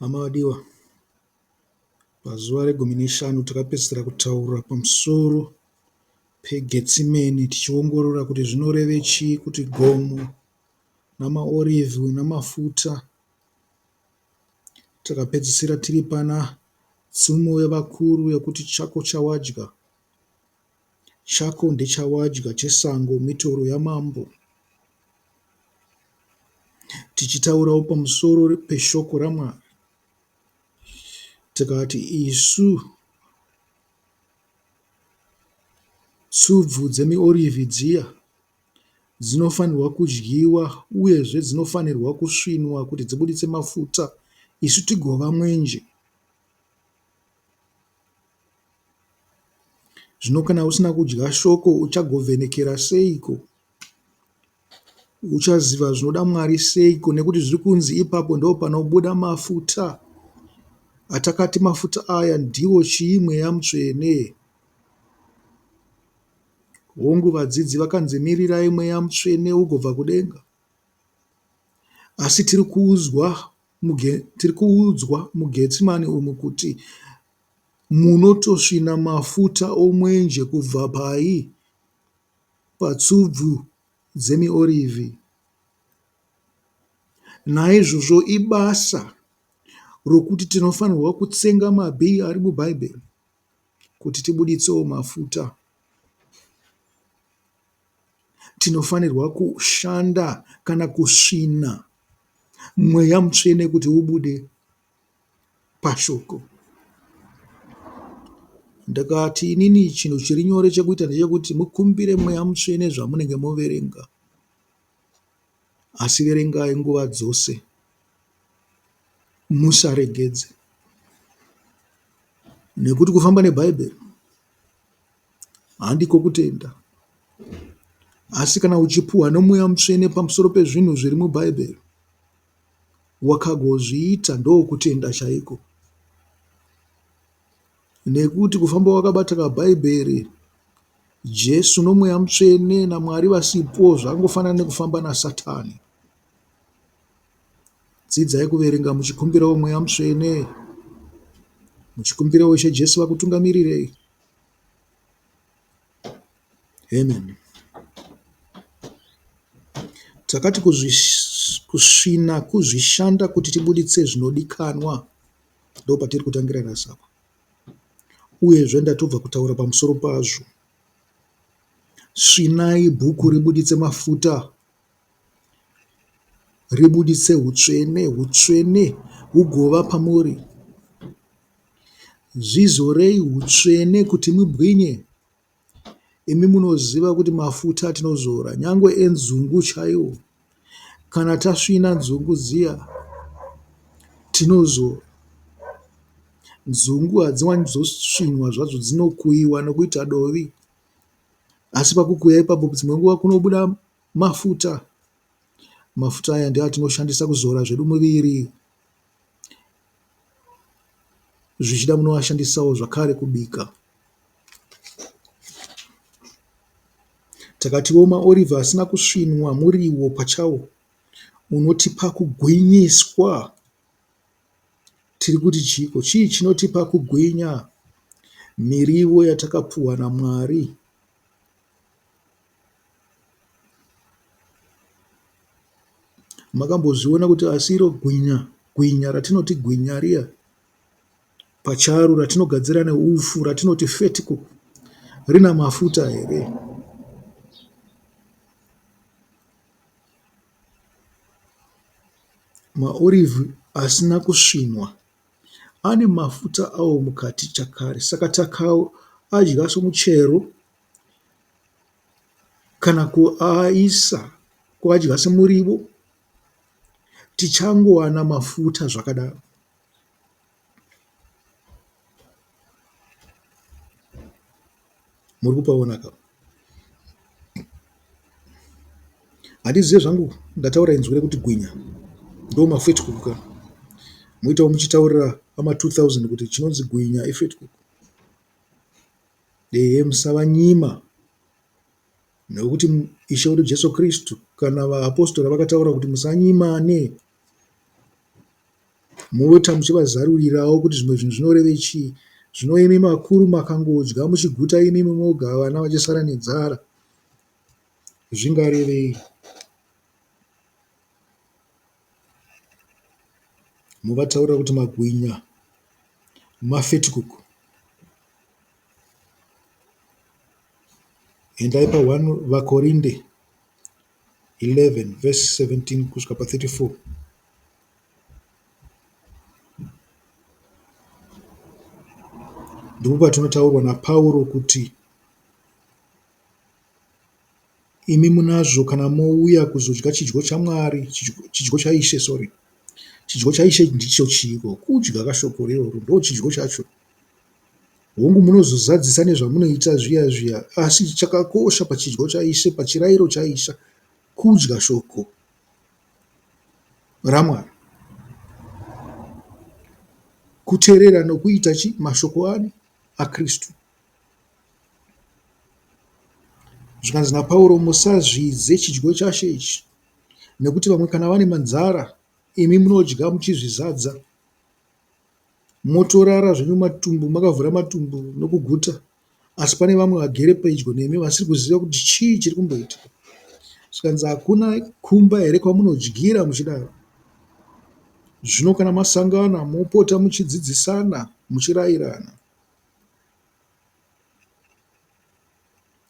Hama vadiwa, pazuva regumi neshanu takapedzisira kutaura pamusoro peGetsimeni tichiongorora kuti zvinoreve chii kuti gomo namaorivhi namafuta. Takapedzisira tiri pana tsumo yevakuru yekuti chako chawadya, chako ndechawadya chesango mitoro yamambo. Tichitaurawo pamusoro peshoko raMwari tikati isu tsubvu dzemiorivhi dziya dzinofanirwa kudyiwa uyezve dzinofanirwa kusvinwa kuti dzibuditse mafuta isu tigova mwenje. Zvino kana usina kudya shoko uchagovhenekera seiko? Uchaziva zvinoda Mwari seiko nekuti zviri kunzi ipapo ndopanobuda mafuta atakati mafuta aya ndiwo chii mweya mutsvene. Hongu vadzidzi vakanzi mirirai mweya mutsvene ugobva kudenga. Asi tiri kuudzwa tiri kuudzwa muGetsimani umu kuti munotosvina mafuta omwenje kubva pai? Patsubvu dzemiorivhi. Naizvozvo ibasa rokuti tinofanirwa kutsenga mabhii ari muBhaibheri kuti tibuditsewo mafuta. Tinofanirwa kushanda kana kusvina mweya mutsvene kuti ubude pashoko. Ndakati inini chinhu chiri nyore chekuita ndechekuti mukumbire mweya mutsvene zvamunenge moverenga. Asi verengai nguva dzose, musaregedze. Nekuti kufamba neBhaibheri handiko kutenda. Asi kana uchipuhwa nomweya mutsvene pamusoro pezvinhu zviri muBhaibheri, wakagozviita ndokutenda chaiko. Nekuti kufamba wakabata kaBhaibheri, Jesu noMweya Mutsvene naMwari vasipo zvakangofanana nekufamba naSatani. Dzidzai kuverenga muchikumbirawo Mweya Mutsvene, muchikumbirawo Ishe Jesu vakutungamirirei. Amen. Takati kusvina kuzvishanda kuti tibuditse zvinodikanwa. Ndopatiri kutangira nhasi apa. Uyezve ndatobva kutaura pamusoro pazvo. Svinai bhuku ribuditse mafuta, ribuditse hutsvene, hutsvene hugova pamuri. Zvizorei hutsvene kuti mubwinye. Imi munoziva kuti mafuta atinozora nyangwe enzungu chaiwo kana tasvina nzungu dziya tinozora. Nzungu hadziwanzosvinwa zvadzo dzinokuyiwa nokuita dovi asi pakukuya ipapo dzimwe nguva kunobuda mafuta. Mafuta aya ndiwo atinoshandisa kuzora zvedu muviri. Zvichida munoashandisawo zvakare kubika. Takatiwo maorivhi asina kusvinwa muriwo pachawo unotipa kugwinyiswa. Tiri kuti chiiko? Chii chinotipa kugwinya? Miriwo yatakapuhwa naMwari. Makambozviona kuti asi iro gwinya, gwinya ratinoti gwinya riya pacharo ratinogadzira neupfu ratinoti fetco rina mafuta here? Maorivhi asina kusvinwa ane mafuta awo mukati chakare saka takaadya somuchero kana kuaisa kuadya semuriwo tichangowana mafuta zvakadaro. Muri kupaona ka? Handizive zvangu ndataura inzwi rekuti gwinya ndomafetikuku ka moitawo muchitaurira vama 2000 kuti chinonzi gwinya ifetikuku. Ehe musavanyima nekuti Ishe wedu Jesu Kristu kana vaapostora vakataura kuti musanyimane. Mota muchivazarurirawo kuti zvimwe zvinhu zvinoreve chii. Zvino imi vakuru makangodya muchiguta imimi moga vana vachisara nenzara zvingarevei? Movataurira kuti magwinya mafetikuku. Endai pa 1 VaKorinde 11 verse 17 kusvika pa 34. Ndipo patinotaurwa naPauro kuti imi munazvo kana mouya kuzodya chidyo chaMwari, chidyo chaIshe sorry. Chidyo chaIshe ndicho chiiko? Kudya kashoko iroro ndochidyo chacho. Hongu munozozadzisa nezvamunoita zviya zviya asi chakakosha pachidyo chaIshe, pachirairo chaIshe kudya shoko raMwari. Kuterera nokuita chi mashoko ani aKristu. Zvikanzi naPauro musazvidze chidyo chaShe ichi nekuti vamwe kana vane manzara imi munodya muchizvizadza. Motorara zvenyu matumbu makavhura matumbu nokuguta asi pane vamwe vagere pedyo nemi vasiri kuziva kuti chii chiri kumboitika. Zvikanzi hakuna kumba here kwamunodyira muchidaro? Zvino kana masangana mopota muchidzidzisana muchirayirana.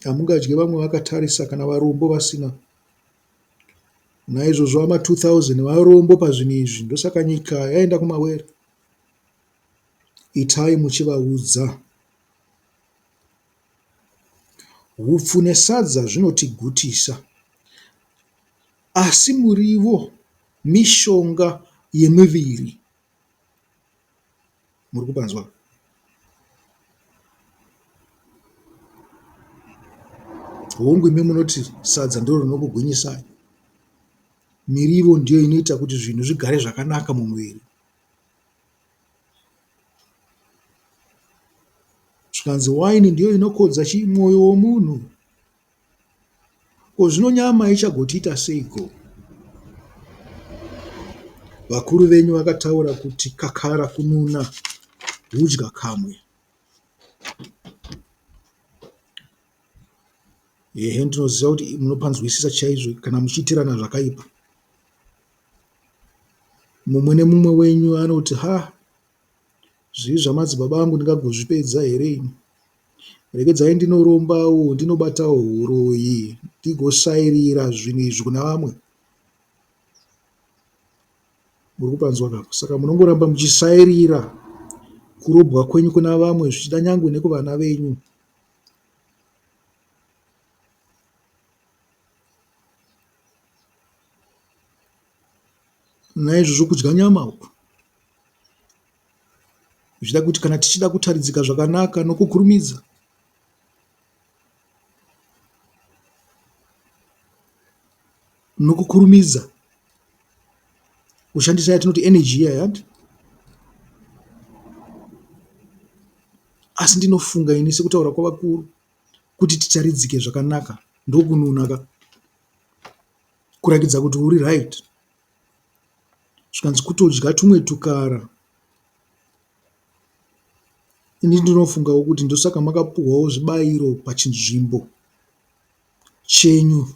Hamungadye vamwe vakatarisa kana varombo vasina. Naizvozvo vama 2000 varombo pazvinhu izvi ndosaka nyika yaenda kumawere. Itai muchivaudza. Hupfu nesadza zvinotigutisa asi muriwo mishonga yemiviri. Muri kupanzwa? Hongu imi munoti sadza ndiro rinokugwinyisai. Miriwo ndiyo inoita kuti zvinhu zvigare zvakanaka mumuviri. Zvikanzi waini ndiyo inokodza chii mwoyo womunhu. Ko zvino nyama ichagotiita seiko? Vakuru venyu vakataura kuti kakara kununa hudya kamwe. Ehe ndinoziva kuti munopanzwisisa chaizvo kana muchiitirana zvakaipa. Mumwe nemumwe wenyu anoti ha zvivi zvamadzibaba angu ndingagozvipedza here ini? Regedzai ndinorombawo ndinobatawo huroyi ndigosairira zvinhu izvi kuna vamwe. Muri kupanzwa ka? Saka munongoramba muchisairira kurobwa kwenyu kuna vamwe zvichida nyangwe nekuvana venyu. Naizvozvo kudya nyama uku zvichida kuti kana tichida kutaridzika zvakanaka nokukurumidza nokukurumidza kushandisa yatinoti energy iya hanti asi ndinofunga ini sekutaura kwavakuru kuti titaridzike zvakanaka ndokununa ka kurakidza kuti uri right. Zvikanzi kutodya tumwe tukara. Ini ndinofungawo kuti ndosaka makapuhwawo zvibayiro pachinzvimbo chenyu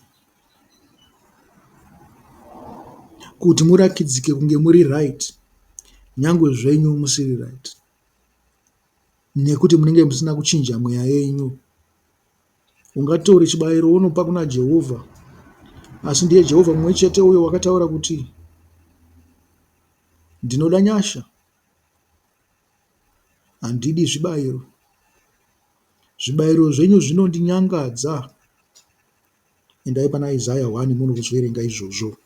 kuti murakidzike kunge muri right nyangwe zvenyu musiri right nekuti munenge musina kuchinja mweya yenyu. Ungatore chibayiro wonopa kuna Jehovha, asi ndiye Jehovha mumwe chete uyo wakataura kuti, Ndinoda nyasha, handidi zvibayiro. Zvibayiro zvenyu zvinondinyangadza. Endai pana Isaya 1 munozviverenga izvozvo.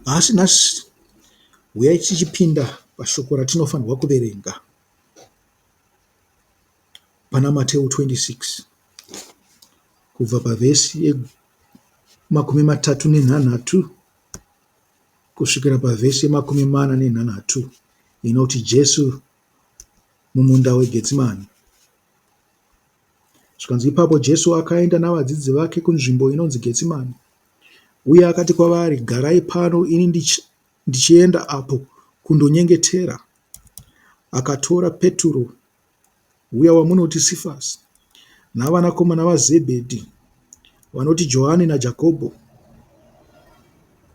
Asi nhasi huyai tichipinda pashoko ratinofanirwa kuverenga pana Mateu 26 kubva pavhesi yemakumi matatu nenhanhatu kusvikira pavhesi yemakumi mana nenhanhatu inoti Jesu mumunda weGetsimani. Zvikanzi ipapo Jesu akaenda navadzidzi vake kunzvimbo inonzi Getsimani. Uye akati kwavari, Garai pano ini ndichienda apo kundonyengetera. Akatora Peturo, uya wamunoti Sifasi, navanakomana vaZebhedhi, vanoti Johani naJakobho,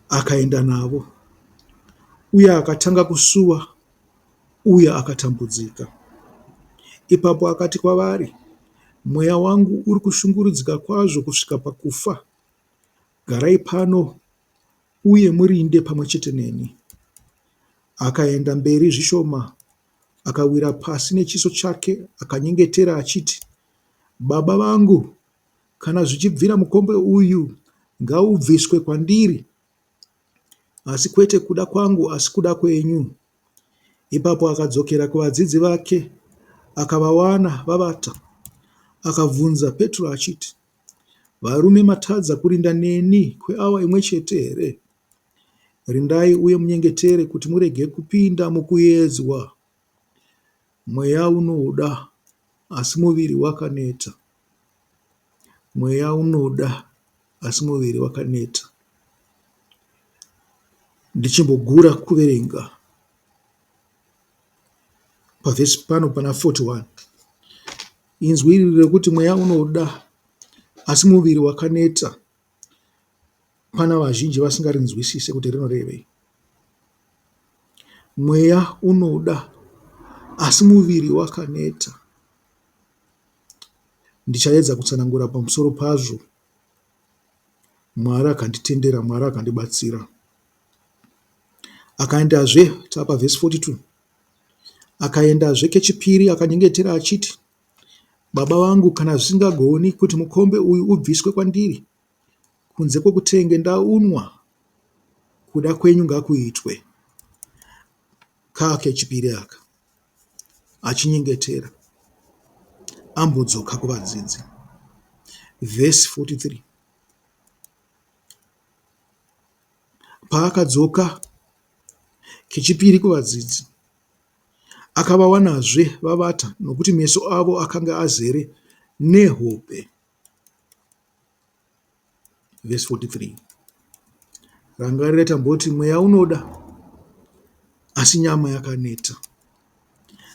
akaenda navo. Uye akatanga kusuwa uye akatambudzika. Ipapo akati kwavari, Mweya wangu uri kushungurudzika kwazvo kusvika pakufa. Garai pano uye murinde pamwe chete neni. Akaenda mberi zvishoma, akawira pasi nechiso chake akanyengetera achiti, Baba vangu, kana zvichibvira mukombe uyu ngaubviswe kwandiri, asi kwete kuda kwangu asi kuda kwenyu. Ipapo akadzokera kuvadzidzi vake akavawana vavata. Akabvunza Petro achiti, Varume matadza kurinda neni kweawa imwe chete here? Rindai uye munyengetere kuti murege kupinda mukuedzwa. Mweya unoda asi muviri wakaneta. Mweya unoda asi muviri wakaneta. Ndichimbogura kuverenga pavhesi pano pana 41. Inzwi iri rekuti mweya unoda asi muviri wakaneta pana vazhinji vasingarinzwisise kuti rinorevei. Mweya unoda asi muviri wakaneta. Ndichaedza kutsanangura pamusoro pazvo Mwari akanditendera, Mwari akandibatsira. Akaendazve tapa vhesi 42. Akaendazve kechipiri akanyengetera achiti, Baba vangu, kana zvisingagoni kuti mukombe uyu ubviswe kwandiri, kunze kwokutenge ndaunwa, kuda kwenyu ngakuitwe. Kaa kechipiri aka achinyengetera ambodzoka kuvadzidzi. Vhesi 43. Paakadzoka kechipiri kuvadzidzi, akavawanazve vavata nokuti meso avo akanga azere nehope. Vhesi 43. Rangarira tamboti mweya unoda asi nyama yakaneta.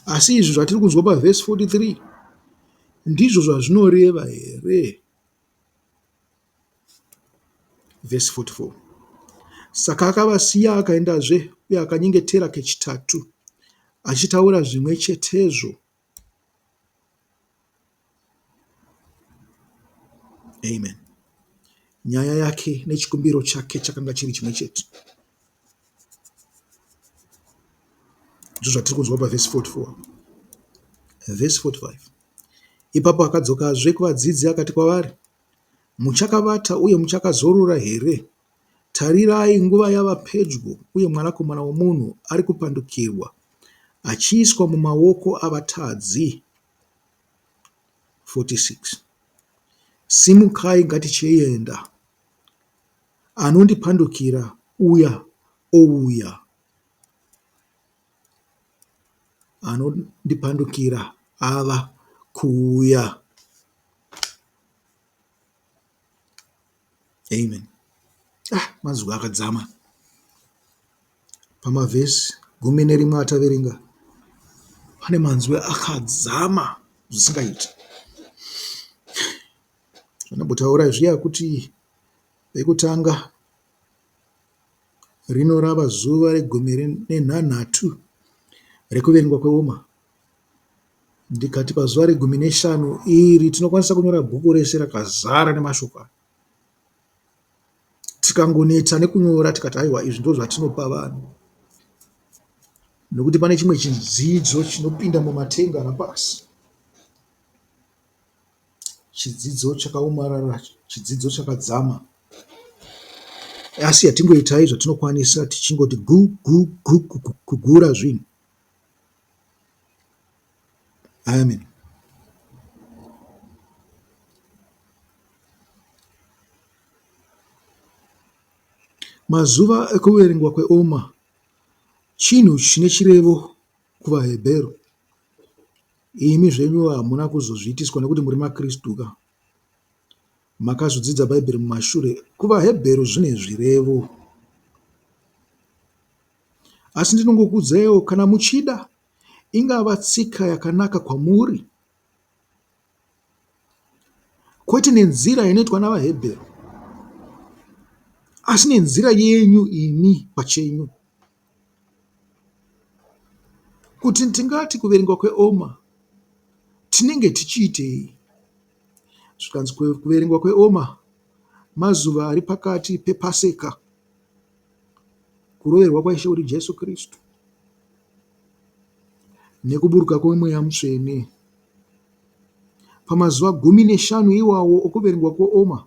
Asi izvi zvatiri kunzwa pavhesi 43 ndizvo zvazvinoreva here? Vhesi 44. Saka akavasiya akaendazve uye akanyengetera kechitatu achitaura zvimwe chetezvo. Amen. Nyaya yake nechikumbiro chake chakanga chiri chimwe chete. Ndizvo zvatiri kunzwa pavhesi 44. Vhesi 45. Ipapo akadzokazve kuvadzidzi akati kwavari, Muchakavata uye muchakazorora here? Tarirai, nguva yava pedyo, uye Mwanakomana woMunhu ari kupandukirwa achiiswa mumaoko avatadzi. 46 Simukai, ngatichienda. Anondipandukira uya ouya. Anondipandukira ava kuuya. Amen. Ah, mazwi akadzama. Pamavhesi 11 ataverenga pane manzwi akadzama zvisingaiti. Zvandambotaura zviya kuti pekutanga rino rava zuva regumi nenhanhatu rekuverengwa kweOma. Ndikati pazuva regumi neshanu iri tinokwanisa kunyora bhuku rese rakazara nemashoko aya. Tikangonetsa nekunyora tikati haiwa izvi ndozvatinopa vanhu nekuti pane chimwe chidzidzo chinopinda mumatenga napasi. Chidzidzo chakaomarara, chidzidzo chakadzama asi hatingoitai zvatinokwanisa tichingoti gu gu gu kugura zvinhu. Amen. Mazuva ekuverengwa kweOma chinhu chine chirevo kuvaHebheru. Imi zvenyu hamuna kuzozviitiswa nekuti muri maKristu ka. Makazodzidza Bhaibheri mumashure, kuvaHebheru zvine zvirevo. Asi ndinongokuudzaiwo kana muchida, ingava tsika yakanaka kwamuri. Kwete nenzira inoitwa navaHebheru, asi nenzira yenyu imi pachenyu. Kuti tingati kuverengwa kweOma tinenge tichiitei? Zvikanzi kuverengwa kweOma mazuva ari pakati pePaseka, kuroverwa kwaIshe wedu Jesu Kristu nekuburuka kweMweya Mutsvene. Pamazuva 15 iwawo okuverengwa kweOma,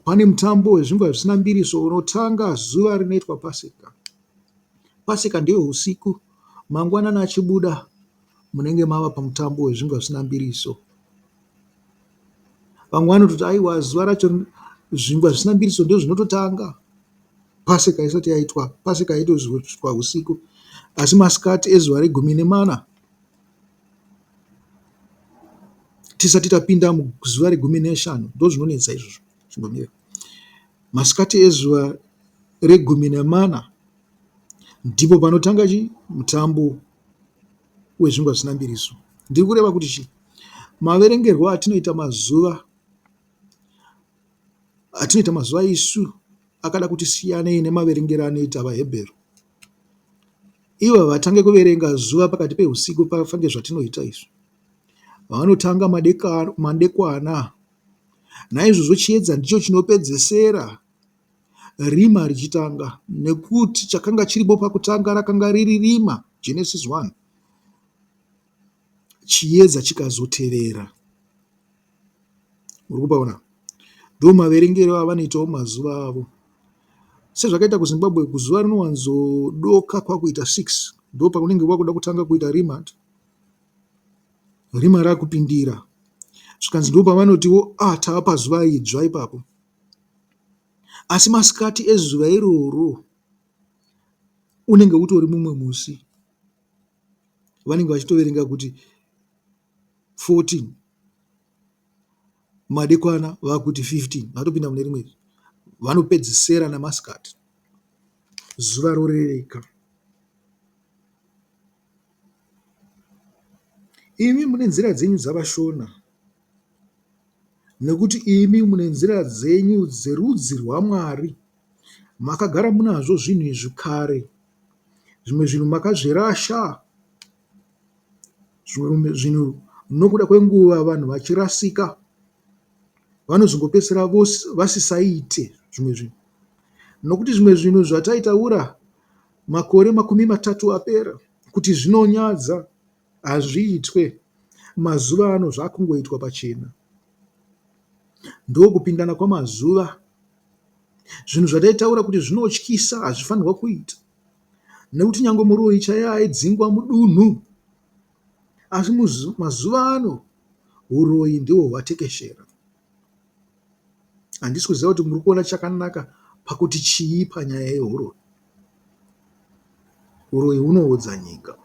pane mutambo wezvingwa zvisina mbiriso unotanga zuva rinoitwa Paseka. Paseka ndeyeusiku, mangwanani achibuda munenge mava pamutambo wezvingwa zvisina mbiriso. Vamwe vanototi aiwa zuva racho zvingwa zvisina mbiriso ndozvinototanga Paseka isati yaitwa. Paseka yaitoitwa usiku asi masikati ezuva regumi nemana tisati tapinda muzuva regumi neshanu ndozvinonetsa izvozvo chimbomira. Masikati ezuva regumi nemana ndipo panotanga chi mutambo wezvingwa zvisina mbiriso. Ndiri kureva kuti chii? Maverengerwo atinoita mazuva atinoita mazuva isu akada kuti siyanei nemaverengero anoita vaHebheru. Ivo havatange kuverenga zuva pakati pehusiku pafange zvatinoita isu. Vanotanga madekwana. Naizvozvo chiedza ndicho chinopedzesera rima richitanga nekuti chakanga chiripo pakutanga rakanga riri rima, Genesis 1, chiedza chikazotevera. Muri kupaona? Ndomaverengero avanoitawo mazuva avo. Sezvakaita kuZimbabwe zuva rinowanzodoka kwakuita 6 ndopaunenge wakuda kutanga kuita rima rima rakupindira. Zvikanzi ndopavanotiwo ah tava pazuva idzva ipapo. Asi masikati ezuva iroro unenge utori mumwe musi. Vanenge vachitoverenga kuti 14 madekwana vakuti 15 vatopinda mune rimwe vanopedzesera namasikati zuva rorereka. Imi mune nzira dzenyu dzavaShona Nekuti imi mune nzira dzenyu dzerudzi rwaMwari. Makagara munazvo zvinhu izvi kare. Zvimwe zvinhu makazvirasha. Zvimwe zvinhu nokuda kwenguva vanhu vachirasika vanozongopedzisira vasisaite zvimwe zvinhu. Nokuti zvimwe zvinhu zvataitaura makore 30 apera kuti zvinonyadza Hazviitwe. Mazuva ano zvakungoitwa pachena. Ndokupindana kwamazuva. Zvinhu zvataitaura kuti zvinotyisa hazvifanirwa kuita nekuti nyangwe muroyi chaiye aidzingwa mudunhu. Asi mazuva ano huroyi ndihwo hwatekeshera. Handisi kuziva kuti muri kuona chakanaka pakuti chii panyaya yehuroyi. Huroyi hunoodza nyika.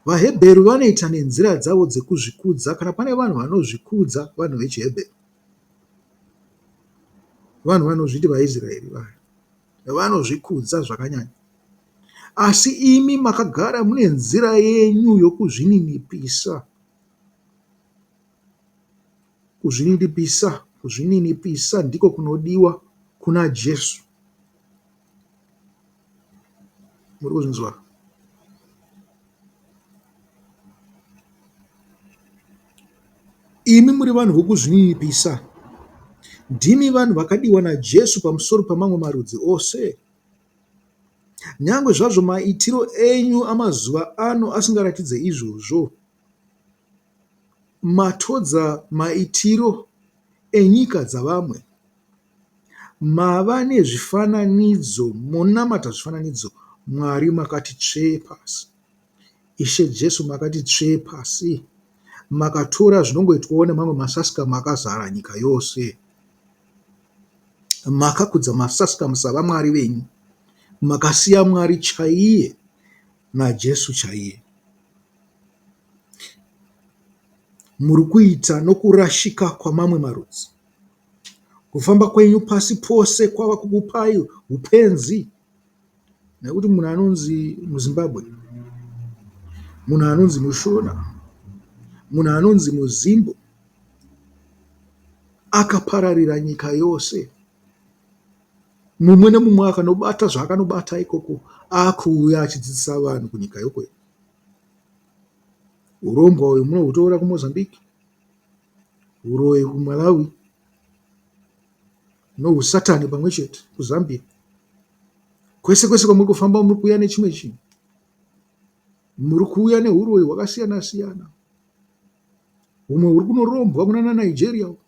VaHebheru vanoita nenzira dzavo dzekuzvikudza. Kana pane vanhu vanozvikudza vanhu vechiHebheru. Vanhu vanozviti vaIsraeri vaya vanozvikudza zvakanyanya. Asi imi makagara mune nzira yenyu yokuzvininipisa. Kuzvininipisa, kuzvininipisa ndiko kunodiwa kuna Jesu. Muri kuzvinzwa? Imi muri vanhu vokuzvininipisa. Ndimi vanhu vakadiwa naJesu pamusoro pamamwe marudzi ose. Nyangwe zvazvo maitiro enyu amazuva ano asingaratidze izvozvo, matodza maitiro enyika dzavamwe. Mava nezvifananidzo monamata zvifananidzo Mwari makati tsvee pasi. Ishe Jesu makati tsvee pasi. Makatora zvinongoitwawo nemamwe masasikamu akazara nyika yose. Makakudza masasikamu savamwari venyu. Makasiya Mwari chaiye naJesu chaiye. Muri kuita nokurashika kwamamwe marudzi. Kufamba kwenyu pasi pose kwava kukupai upenzi. Nekuti munhu anonzi muZimbabwe, munhu anonzi muShona, munhu anonzi muZimbo akapararira nyika yose. Mumwe nemumwe akanobata zvaakanobata ikoko akuuya achidzidzisa vanhu kunyika yokwedu. Hurombwa uyu munohutora kuMozambique, huroyi kuMalawi nohusatani pamwe chete kuZambia. Kwese kwese kwamuri kufamba muri kuuya nechimwe chinhu. Muri kuuya nehuroyi hwakasiyana siyana. Humwe huri kunorombwa kunana Nigeria uko.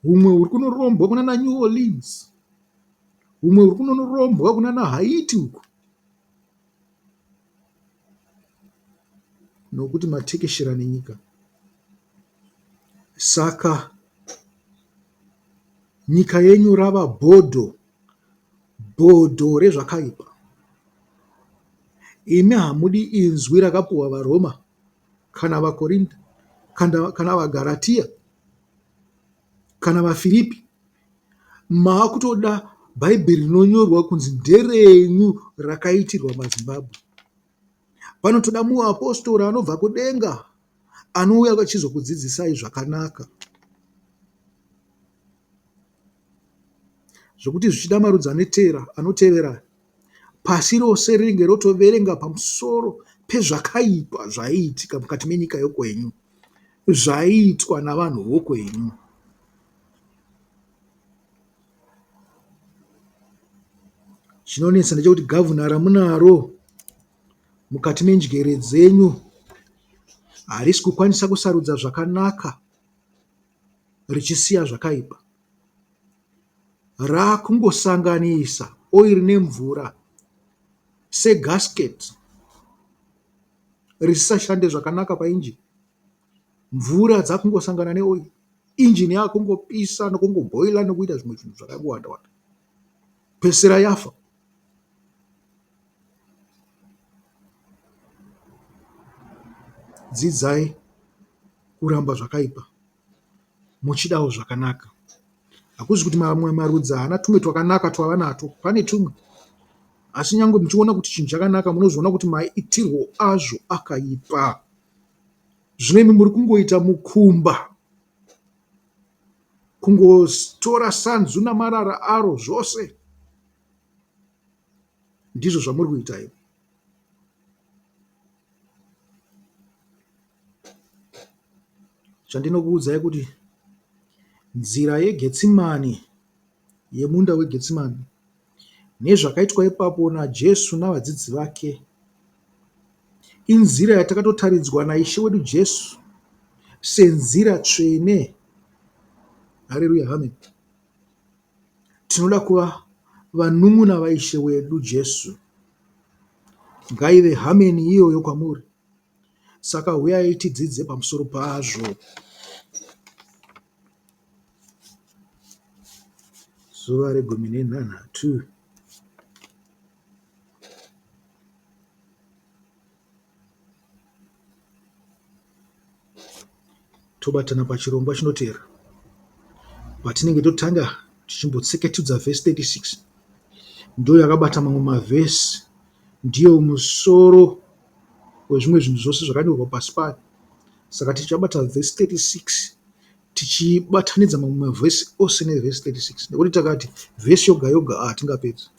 Humwe huri kunorombwa kunana New Orleans. Humwe huri kunorombwa kunana Haiti uko. Nokuti matekeshera nenyika. Saka nyika yenyu rava bhodho, bhodho rezvakaipa. Imi hamudi inzwi rakapuhwa vaRoma kana vaKorinta kana vaGaratiya kana vaFiripi. Maakutoda bhaibheri rinonyorwa kunzi nderenyu rakaitirwa maZimbabwe. Panotoda muapostora anobva kudenga anouya achizokudzidzisai zvakanaka. Zvokuti zvichida marudzi anotevera anotevera pasi rose rinenge rotoverenga pamusoro pezvakaipa zvaiitika mukati menyika yokwenyu, zvaiitwa navanhu vokwenyu. Chinonetsa ndechekuti gavhuna ramunaro mukati menjere dzenyu harisi kukwanisa kusarudza zvakanaka richisiya zvakaipa. Rakungosanganisa oiri nemvura segasket risisashande zvakanaka painjini. Mvura dzakungosangana neoiri, injini yakungopisa nekungobhoila nekuita zvimwe zvinhu zvakangowanda wanda pedzisira yafa. Dzidzai kuramba zvakaipa muchidawo zvakanaka. Hakuzi kuti mamwe marudzi haana tumwe twakanaka twavanatwo, pane tumwe. Asi nyangwe muchiona kuti chinhu chakanaka munozoona kuti maitirwo azvo akaipa. Zvino imi muri kungoita mukumba, kungotora sanzu namarara aro zvose. Ndizvo zvamuri kuita imi. Chandinokuudzai kuti nzira yeGetsimani, yemunda weGetsimani, nezvakaitwa ipapo naJesu navadzidzi vake, inzira yatakatotaridzwa naIshe wedu Jesu senzira tsvene. Hareruya, amen. Tinoda kuva vanun'una vaIshe wedu Jesu. Ngaive hameni iyoyo kwamuri. Saka huyai tidzidze pamusoro pazvo. Zuva regumi nenhanhatu. Tobatana pachirongwa chinoteera patinenge totanga tichimbotseketudza vhesi 36. Ndiyo yakabata mamwe mavhesi, ndiyo musoro wezvimwe zvinhu zvose zvakanyorwa pasi payo. Saka tichabata vhesi 36 tichibatanidza mamwe mavhesi ose nevhesi 36 nekuti takati vhesi yoga yoga hatingapedzi.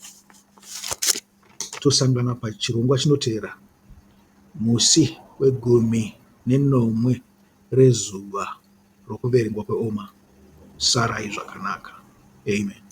Tosangana pachirongwa chinoteera musi wegumi nenomwe rezuva rokuverengwa kweOma. Sarai zvakanaka. Amen.